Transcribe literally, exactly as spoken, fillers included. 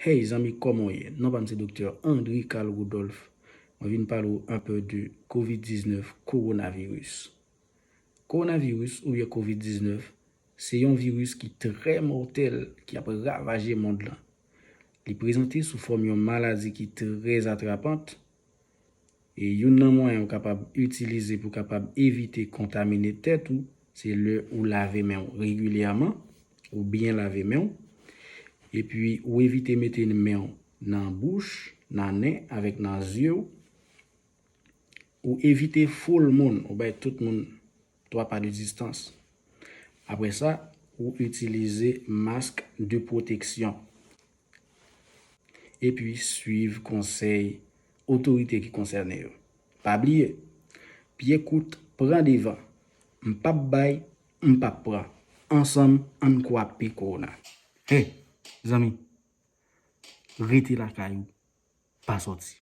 Hey zanmi, kòman w ye? Non pa m se Doktè André Carl Rudolph. Mwen vin pale w un peu de kovid diznèf, kowonaviris. Kowonaviris oubyen kovid diznèf se yon viris ki trè mòtèl, ki ap ravaje mond lan. Li prezante sou fòm yon maladi ki trè atrapant. E youn nan mwayen ou kapab itilize pou kapab evite kontamine tèt ou, se lè ou lave men w regilyèman, ou byen lave men w. Epi ou evite mete men w nan bouch, nan nen avèk nan zye w. Ou evite foul moun, ou bay tout moun twa pa de distans. Apre sa, ou itilize mask de pwoteksyon. Epi swiv konsèy otorite ki konsène yo. Pa bliye, pye kout pran devan. M p ap bay, m p ap pran. Ansanm, ann kwape kowona. Hey, zanmi, rete lakay ou, pa sòti.